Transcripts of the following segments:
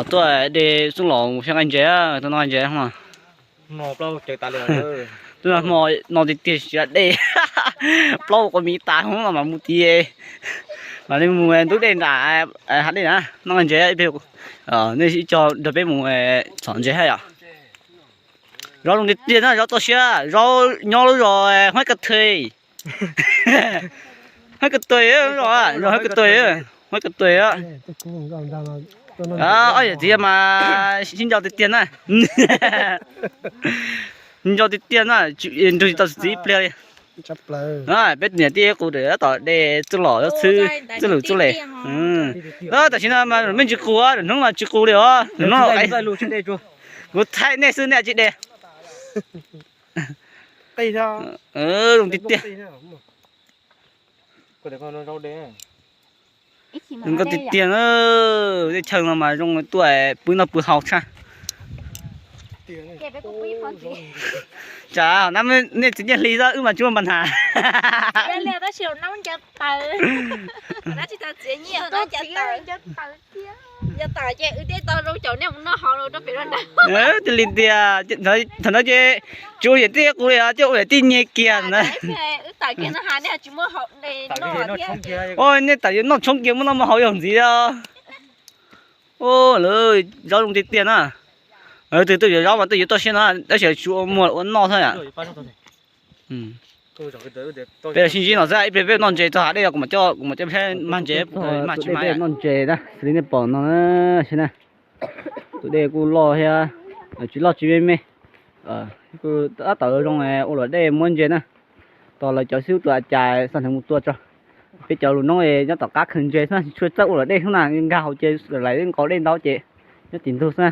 Tuaj de xub los mus xyab nqaij ntses, tuaj noj nqaij ntses no. Tuaj hmo no tiag tiag tsis dej, plaub qua miv tas hoob no mas mus tiag. Mas nej mus ntub dej nram hav dej na, noj nqaij ntses ib pliag, nej ib co nrog peb mus txhom ntses thiab yom. Zov zoo tiag tiag na, zov toj siab, zov nyob lub zos Huab Ka Thuy. Huab Ka Thuy, zos Huab Ka Thuy, Huab Ka Thuy. Ob yam txiv mas sib nco tiag tiag na. Sib nco tiag tiag na, nrug tsis tau txiv ib pliag li. Peb niam tij qus tab tom de txuj lom xwb, txuj lwm txuj les. Tam sim no mas me ntsis qus, hnub mas tsis qus li os. Kuv thaij nej xwb nej tsis de. Zoo tiag tiag. Zoo nkauj tiag tiag. Tej chaw no mas zoo tuaj pw noj pw haus tshaj. Tsam nej txiv nyiaj hli xwb wb mas tsis muaj npa nhas. Tiag li tiag, thaum ntawd ces tsis ua yam tij qus li os, coj ua yam tij nyiag kiag na. Nej tawm yuav noj tshoob kiag muab noj muab haus yog ntxiv. Lawv zov zoo tiag tiag na. Tus twg tuaj yuav zov mas tuaj yuav toj siab no, tab sis tsis ua muag ua noj xwb. Peb sib ntsib no xwb, ib pliag peb noj ntses txog hav dej, kuv mam coj peb mag ntses, mag tsis mag noj ntses na, xws li nej pom no na, saib na. Tus dej kuj loj thiab, tsis loj tsis me me. Tab tom zoo ua luam dej muab ntses na. Tos lawv cov xib hwb tus a cas xa neeg mus tua tso. Peb cov lus noob nyob tom qab khaws ntses xwb, tsis tshua txawj ua luam dej xwb na, nkag hauv ces lawv nqaus dej ntau ces nyob tim ntug xwb na.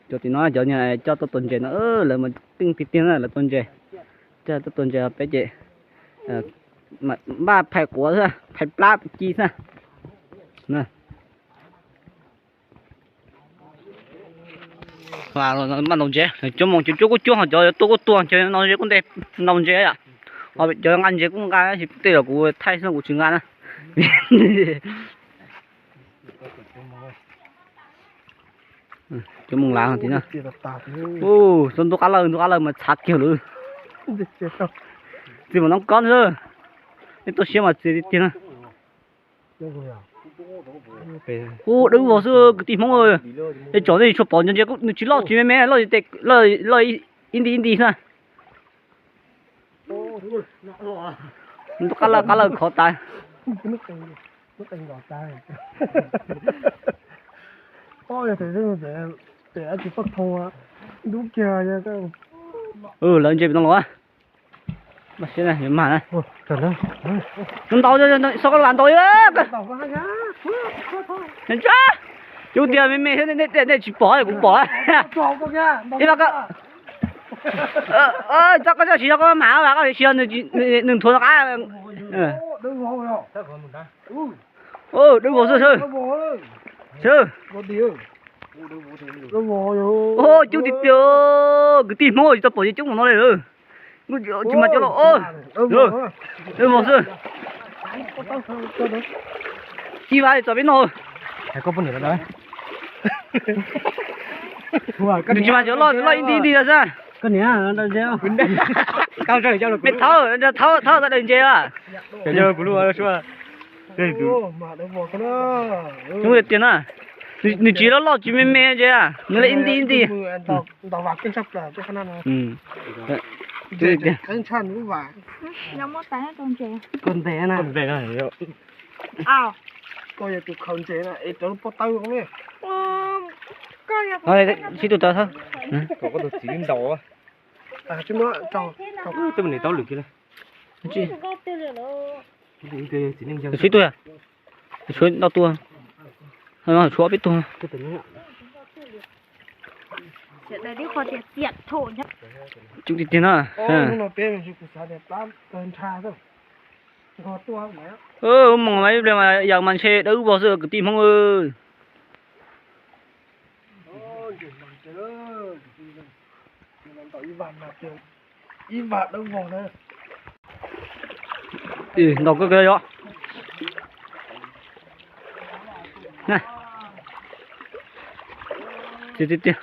Cov tim no cov coj tuaj tua ntses no, lawv mas teej tiag tiag na, lawv tua ntses. Coj tuaj tua ntses peb ces npaj phais quav xwb, phais plab ci xwb. Maj ntaus ntses, cov moos cov cuab kuj cuab, ho cov tua kuj tua, cov ntaus ntses kuj ntaus ntses yom. Ho cov nqa ntses kuj nqa, tej zaum kuv thaij xwb kuv tsis nqa na. Cov moos lav no tim na. Ub, txog ntu qab lawm, ntu qab lawm mas txhav kiag lawm. Txiv mam nov kob xwb. Nej tuaj siab mas txiv tiag tiag na. Ub, dawb vog xwb kwv tij Hmoob. Tej tsom nej tsis tshua pom, nws tsis loj tsis me me, loj ib nti ib nti xwb. Ntu qab lawm, qab lawm khov tas. Lawv ntses pib no los. Mas siab na, yuav mag na. Ntaus, xo koj las ntaus. Cov tias me me thiab, nej tsis pom, kuv pom. Ib no koj, koj coj tsis yog koj mam vas, koj tsis yog nws nthuav no qab. Dawb vog xwb, xwb. Coob tiag tiag, kwv tij Hmoob tsis tau pom coob mus no li. Tsis mas coob los. Dawb vog xwb. Ib vas txog peb no. Nws tsis mas coob, loj loj ib nti ib nti xwb. Me thawb, thawb tau daws ntses a. Coob tiag tiag na. Nws tsis loj loj tsis me me ntses a, nws loj ib nti ib nti. Sib tug tawv thawb. Twb mus niam tau lwm kiag li. Sib tug, tshuav ntau tuaj, tshuav peb tug. Coob tiag tiag na. Moos mas ib pliag mas yawm mas ntshe dawb vog xwb kwv tij Hmoob. Ntaus koj yog. Tiag tiag tiag.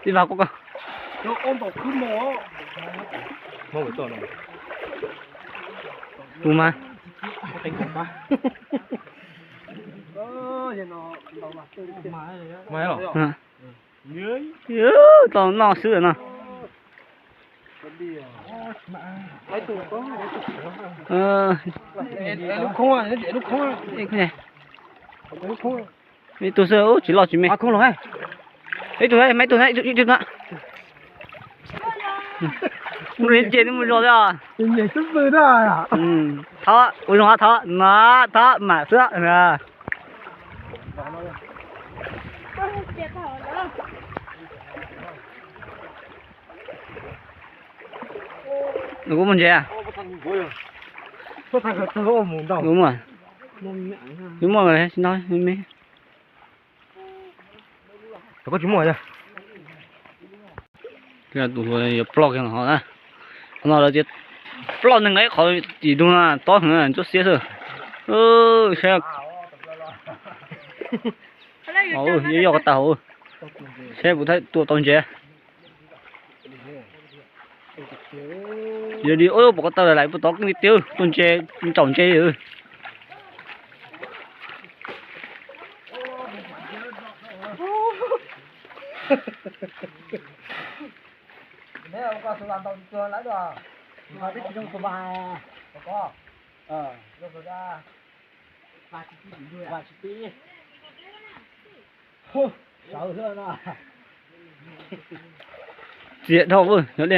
Ib vag koj koj. Tus mas. Tau noj xwb no. Ib tug xwb tsis loj tsis me. Ib tug, ib tug, ib tug. Mus li ces twb mus zog thiab. Thov ua zoo, thov no, thov mam xwb. Nws kuj muaj ntses. Kuj muaj, kuj muaj tsis ntau me me. Tus hluas yuav ploj kiag no na. Qhov no lawv tias ploj neeg ib qhov tim ntug no tob heev, ntsuab xiab xwb. Saib, yog yog ko tas hauv, saib puas tua tau ntses. Yog li ub, pom ko taw lawm puas tod keej tiag, tua ntses, tsaus ntses. Txias dhau, yog li.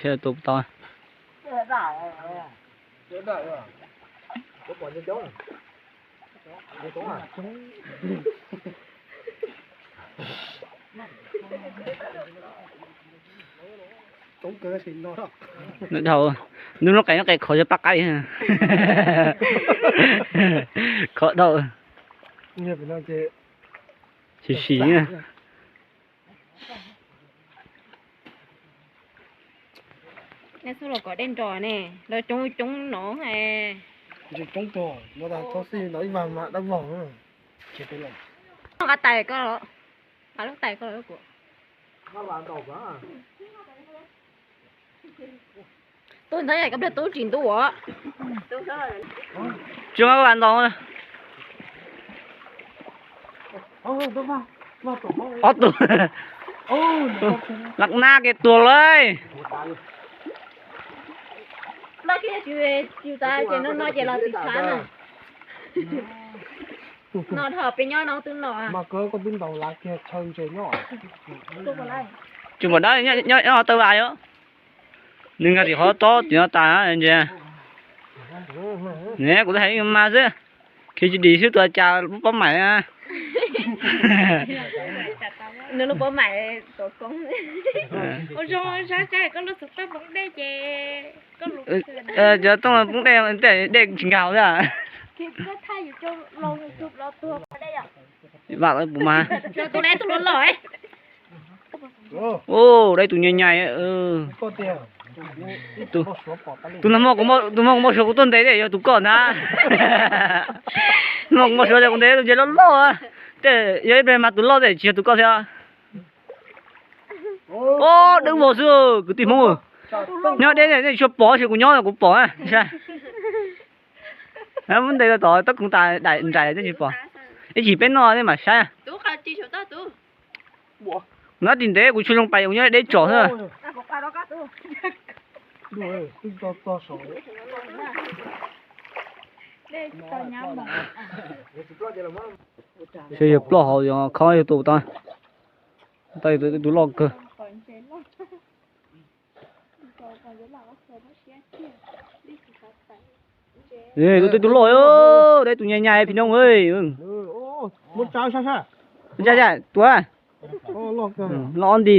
Saib tua puas tau. Nws dhau, nws lub qe, lub qe khov yog paj qaib. Khov dhau. Sim sim. Nej xub los kom dej nrog ne, los coob coob no. Nqa tais ko, nqa lub tais ko. Tub ntawd koj pliag tub tsis ntuj os. Tsis muaj vas ntau. Ob tug. Lam nab kiag tuag lawm. Ces no no ces los tim tshav na. No dhau peb nyob no twb no. Tsis muaj dab nyob tawm vas os. Nws nkag tim qhov tob tim no tas ntses. Ne kuv twb hais mas xwb, khiav tsis dim xwb tus cas lub pob maim. Nws lub pob maim tom koob. Ua zoo sab sab koj lub xov tooj poob dej ces koj lub, cov tooj poob dej, dej tsis nkag thiab. Vam lawv puas mas. Tus lej tus loj loj. Ub, dab tus nyais nyais. Tus nag hmo kuv, tus hmo kuv muab suav kuv tuaj ntes thiab yog tus koj ntag. Nag hmo kuv muab suav kuv ntes tus ntses loj loj. Tej yog ib pliag mas tus loj tej tsis yog tus koj thiab. Ob, dawb vog xwb kwv tij Hmoob. Nyob deb nej tsis tshua pom, tab sis kuv nyob kuv pom. Muab ntes tau tom tab koog tas daim nraim thiab tsis pom. Ib chim peb noj nej mam saib. Nab tim ntev kuv tsis zoo pais, kuv nyob deb tsom xwb. Saib yog ploj hauv yog khob yog tus tau. Tau tus loj kawg. Tus twb tus loj, dab tus nyais nyais phim noo. Tua, loj ob nti.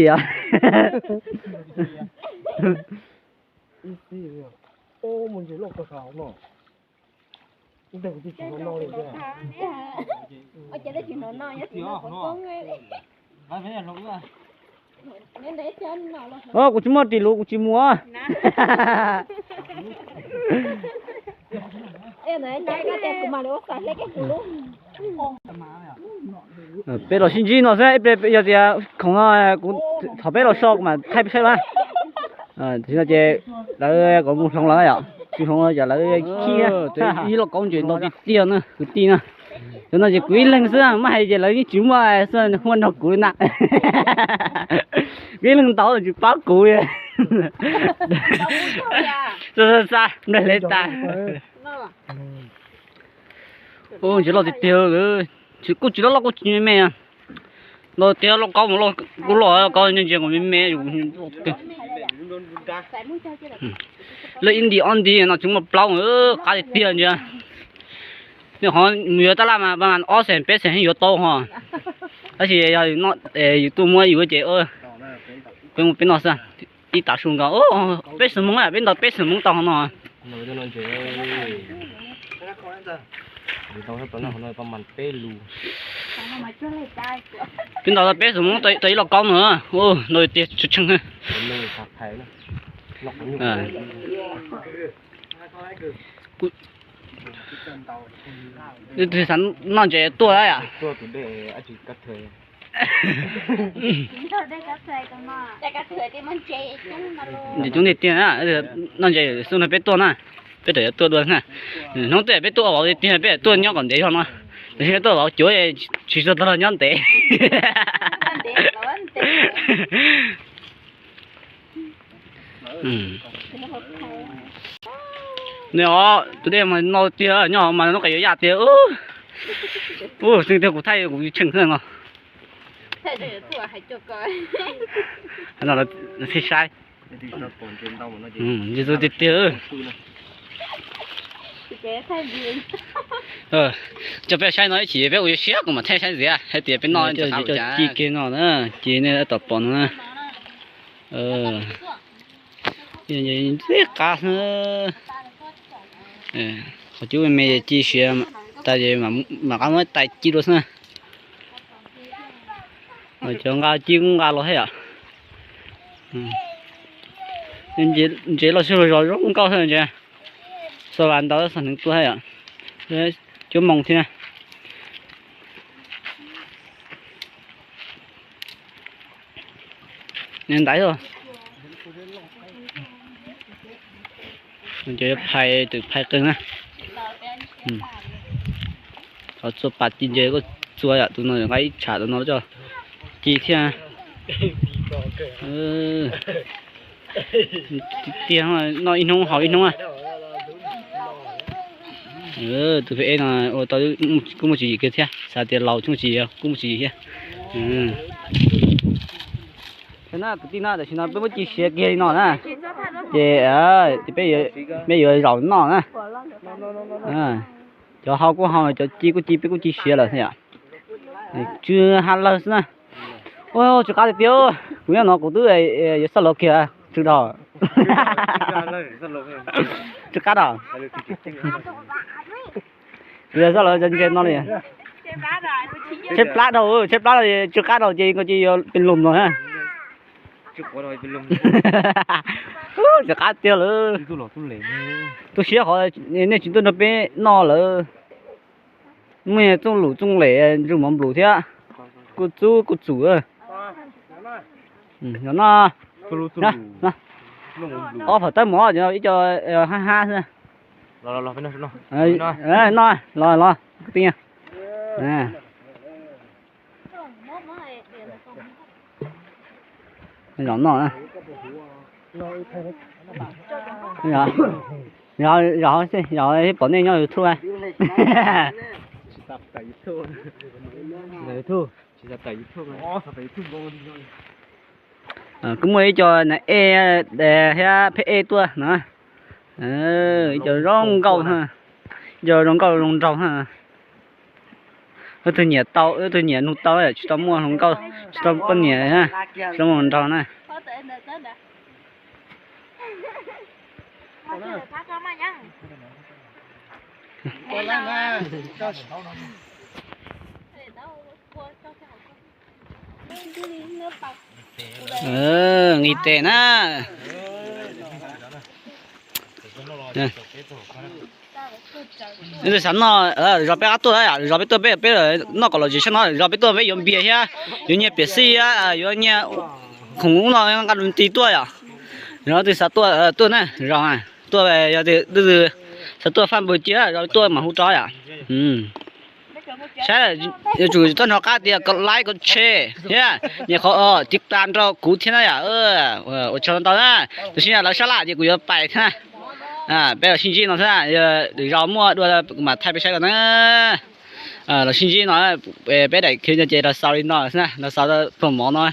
Kuv tsis muaj ris lus kuv tsis mus. Peb los sib ntsib no xwb, ib pliag yog tias khoom no kuv thaum peb los so kuv mam thaij peb saib na. Tam sim no ces lawv kom mus hloov lawm yom, tsis hloov ces lawv khib. Ib lauj kaub ntses ntau tiag tiag na kwv tij na. Cov no ces kuv ib leeg xwb, muab hais ces lawv yeej tsis muaj xwb, muaj nrog kuv li na. Kuv ib leeg ntau tsis pab kuv. Xa xa xa, nplej hlev tas. Ntses loj tiag tiag, kuj tsis loj loj kuj tsis me me. Loj tiag, lauj kaub mas kuj loj, lauj kaub ntses ntses kuj me me. Lawv ib nti ob nti no tsis muaj plaub, qab tiag tiag ntsia. Nws qhov mus yuav tab laj mas ob xees peb xees yuav tau ho. Tab sis yog yus tuaj muab yus ces peb mus peb noj xwb. Ib tav su nkaus peb xees Hmoob, peb ntaus peb xees Hmoob tau no. Peb ntaus tau peb xees Hmoob tau ib lauj kaub no, ntau tiag tshee. Twb xav noj ntses tuaj yom. Ntses coob tiag tiag, noj ntses xwb no peb tuaj na, peb tseem yuav tuaj dua na. Hnub twg peb tuaj vauv tiag tiag peb tuaj nyob kom ntev zog no, tiam sis tuaj vauv cuav tsis tshua tau los nyob ntev. Nws os, tus dej mas no tiag, nyob mas lub qes yuav yaj tiag. Ub, xwb tiag kuv thaij kuv tshee xwb no. Thiaj saib. Ntses tiag tiag. Coj peb saib no ib chim peb ua yuav siab kuv mam thaij saib ntxiv hais tias peb noj. Ci kiag no na, ci nej tab tom pom no na. Ntxim qab xwb. Qhov cub me me ci siav tas ces mam rov qab muab tais ci dua xwb na. Cov nqa ci kuj nqa los thiab yom. Ntses los sib los zos zoo nkauj thiab ntses. Xav vas ntau xav hneev tuaj thiab yom. Cuab moos thiab. Nws ntaiv os. Cov phais twm phais qeeg na. Qhov txua pas ci ntses kuj txua yom, tus no nqa ib tsham tus no coj ci thiab. Tiag, noj ib hnub haus ib hnub na. Tus pem no ua tau kuj muaj tswv yim kiag thiab, xav tias laus tsis muaj tswv yim, kuj muaj tswv yim thiab. Kwv tij na, tam sim no peb muab ci siav kiag li no na, ces peb yuav zaum noj na. Cov hau kuj hau, cov ci kuj ci, peb kuj ci siav lawm yom. Tsw ha lawg xwb na. Ua tsw qab tiag tiag, kuv nyob no kuv twb yuav xauj laus kiag, tsw dog. Tsw qab dog. Kuv yog xauj laus ntses no li. Tshaib plab dhau, tshaib plab dhau, tsw qab dhau ces koj cia yuav pes lug no na. Tsw qab tiag lawm. Tu siab qhov nej tsis tuaj nrog peb noj lawm. Muaj txooj lus txooj lem ntsug mov nplus thiab. Kuj txub kuj txum. Ob phaum tawb mov, ib co hab hab xwb. Noj, los los. Zov noj na. Zov, zov, zov pom nej nyob YouTube. Kuj muaj ib co nas ej thiab pheb ej tuaj no. Ib co zoo nkauj, ib co zoo nkauj zoo nraug na. Ib tug nyiam tau, ib tug nyiam nug tau, tsis tau muaj hluas nkauj, tsis tau poj niam, tsis tau muaj hluas nraug na. Nqis tes na. Leej twg xav noj, zov peb qab tuaj, zov peb tuaj, peb, peb noj kom lom zem sab no, zov peb tuaj peb yuav npias thiab, yuav nyiag piam xij, yuav nyiag khoom ub no nqa lus nti tuaj yom. Zov leej twg xav tuaj tuaj na, zov tuaj, yog leej twg xav tuaj faj npawg cia zov tuaj mam hu rau yom. Saib, yuav tsum txhob hnov qab tias kom like kom share thiab nyem qhov tib tas rau kuv thiab na yom. Ua tsaug ntau na, tab sis lawv sab laj ces kuv yuav pais thiab na. Peb los sib ntsib no xwb, lwm zaus muaj dua kuv mam thaij peb saib dua na. Los sib ntsib no, peb daim clip no ces los xaus li no xwb na, los xaus pluag mov no.